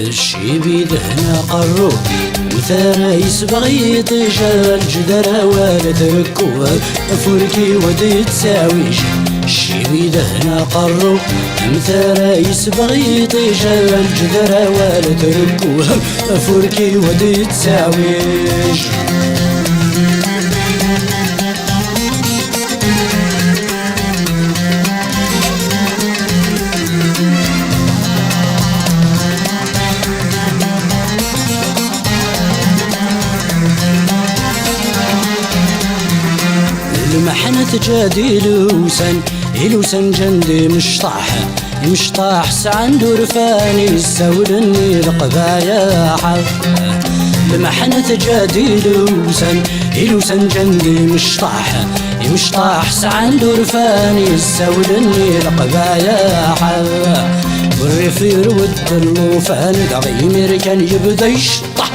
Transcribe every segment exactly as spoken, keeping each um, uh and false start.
Ccib idehna aqerru, mtara yesbeɣ yiṭij, lǧedra wala trekku, afurki-w ad yettawi. Ccib idehna aqerru, mtara yesbeɣ yiṭij, lǧedra wala trekku, afurki-w ad yettawi. Lmeḥna teǧǧa-d ilewsan, ilewsan ǧǧan-d imecṭaḥ, imecṭaḥ sɛan-d urfan yessawlen i leqbayeḥ. Lmeḥna teǧǧa-d ilewsan, ilewsan ǧǧan-d imecṭaḥ, imecṭaḥ sɛan-d urfan yessawlen i leqbayeḥ. Urrif irwed llufan, daɣ imir kan yebda yecṭaḥ.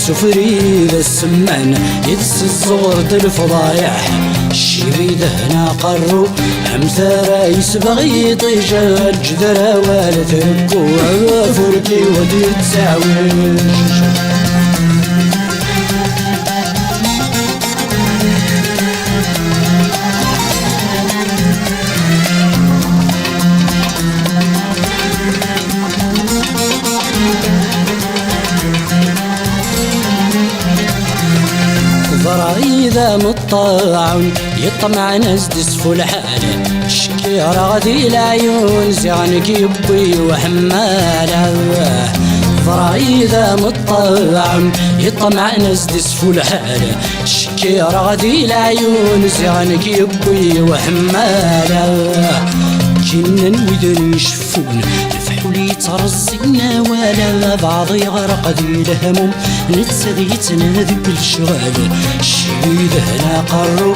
Sufri d asemman, yetseẓẓur-d lefḍayeḥ. Ccib idehna aqerru, amtara yesbeɣ yiṭij, lǧedra wala trekku, afurki-w ad yettawi. Ḍra-yi d ameṭṭaɛun, yeṭṭemɛen as-d isfu lḥal. Cekkireɣ di leɛyun, ziɣ nekk yewwi uḥemmal. Ḍra-yi d ameṭṭaɛun, yeṭṭemɛen as-d isfu lḥal. Cekkireɣ di leɛyun, ziɣ nekk yewwi uḥemmal. Kinnen widen iceffun, lefḥul yettreẓẓin awal, abeɛḍ yeɣreq di lehmum, netta yettnadi deg lecɣal. Ccib idehna aqerru,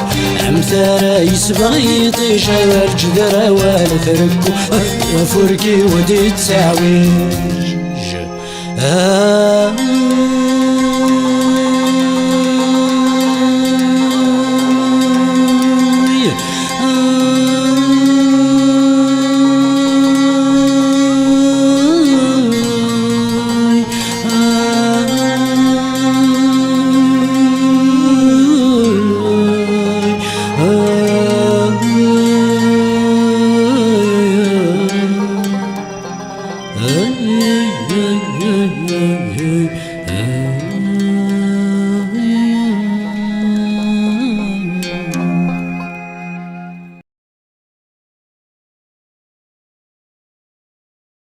amtara yesbeɣ yiṭij, lǧedra wala trekku, afurki-w ad yettawi. Ah.